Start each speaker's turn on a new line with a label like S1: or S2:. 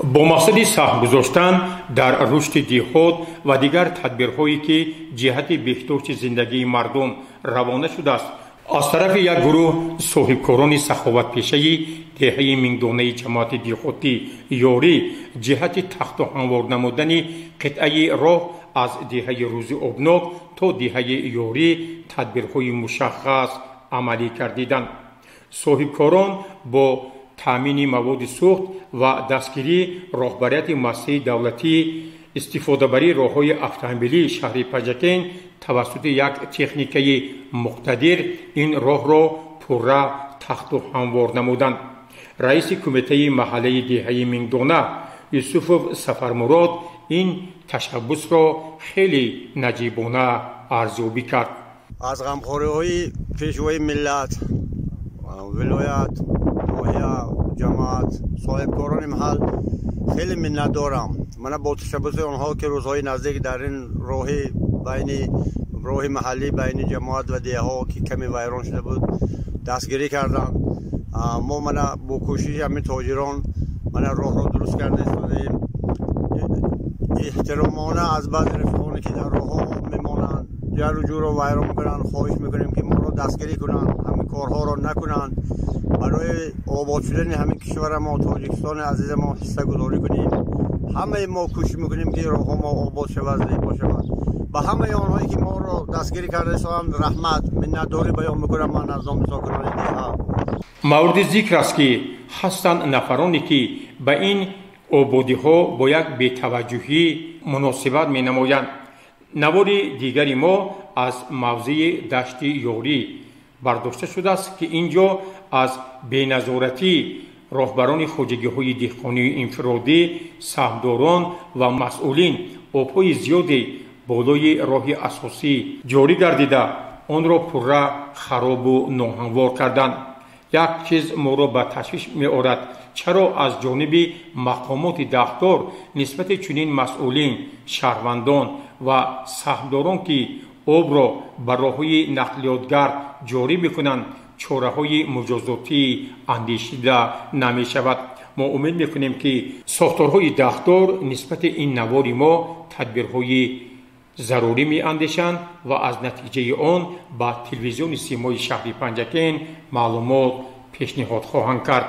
S1: Бо мақсади саҳм гузоштан дар рушди деҳот ва дигар тадбирҳое, ки ҷиҳати беҳдошти зиндагии мардум равона шудааст, аз тарафи як гурӯҳ соҳибкорони саховатпешаи деҳаи Мингдонаи ҷамоати деҳотӣ Ёрӣ ҷиҳати тахту ҳамвор намудани қитъаи роҳ аз деҳаи Рӯзи Обнок то деҳаи Ёрӣ тадбирҳои мушаххас амалӣ гардиданд. Соҳибкорон бо таъмини маводи сӯхт ва дастгирии роҳбарияти муассисаи давлатии истифодабарии роҳҳои автомобилии шаҳри Панҷакент тавассути як техникаи муқтадир ин роҳро пурра тахту ҳамвор намуданд. Раиси кумитаи маҳаллаи деҳаи Мингдона Юсуфов Сафармурод ин ташаббусро хеле наҷибона арзёбӣ кард.
S2: Аз ғамхориҳои Пешвои миллат, вилоят, ноҳия, ҷамоат, соҳибкорони маҳал хеле миннатдорам. Мана бо ташаббуси онҳо, ки рӯзҳои наздик дар ин роҳи байни роҳи маҳаллӣ байни ҷамоат ва деҳаҳо, ки каме вайрон шуда буд, дастгирӣ карданд. Мо мана бо кӯшиши ҳамин тоҷирон мана роҳро дуруст карда истодаем. Эҳтиромона аз баъзе рафиқоне, ки дар роҳҳо об мемонанд, ҷару ҷӯро вайрон мекунанд, хоҳиш мекунем, ки моро дастгирӣ кунанд, ҳамин корҳоро накунанд. Барои обод шудани ҳамин кишвара мо, Тоҷикистони азиза мо, ҳиссагузорӣ кунем. Ҳамаи мо кӯшиш мекунем, ки роҳҳо мо обод шавад, зебо шавад. Ба ҳамаи онҳое, ки моро дастгирӣ карда истодаанд, раҳмат, миннатдорӣ баён мекунам ман аз номи сокинони деҳа.
S1: Мавриди зикр аст, ки ҳастанд нафароне, ки ба ин ободиҳо бо як бетаваҷҷӯҳӣ муносибат менамоянд. Навори дигари мо аз мавзеи дашти Ёрӣ бардошта шудааст, ки ин ҷо аз беназоратӣ роҳбарони хоҷагиҳои деҳқонии инфиродӣ, саҳмдорон ва масъулин обҳои зиёде болои роҳи асосӣ ҷорӣ гардида, онро пурра харобу ноҳамвор карданд. Як чиз моро ба ташвиш меорад: чаро аз ҷониби мақомоти дахлдор нисбати чунин масъулин, шаҳрвандон ва саҳмдорон, ки обро ба роҳҳои нақлиётгард ҷорӣ мекунанд, чораҳои муҷозотӣ андешида намешавад? Мо умед мекунем, ки сохторҳои дахлдор нисбати ин навори мо тадбирҳои зарурӣ меандешанд ва аз натиҷаи он ба телевизиони Симои шаҳри Панҷакент маълумот пешниҳод хоҳанд кард.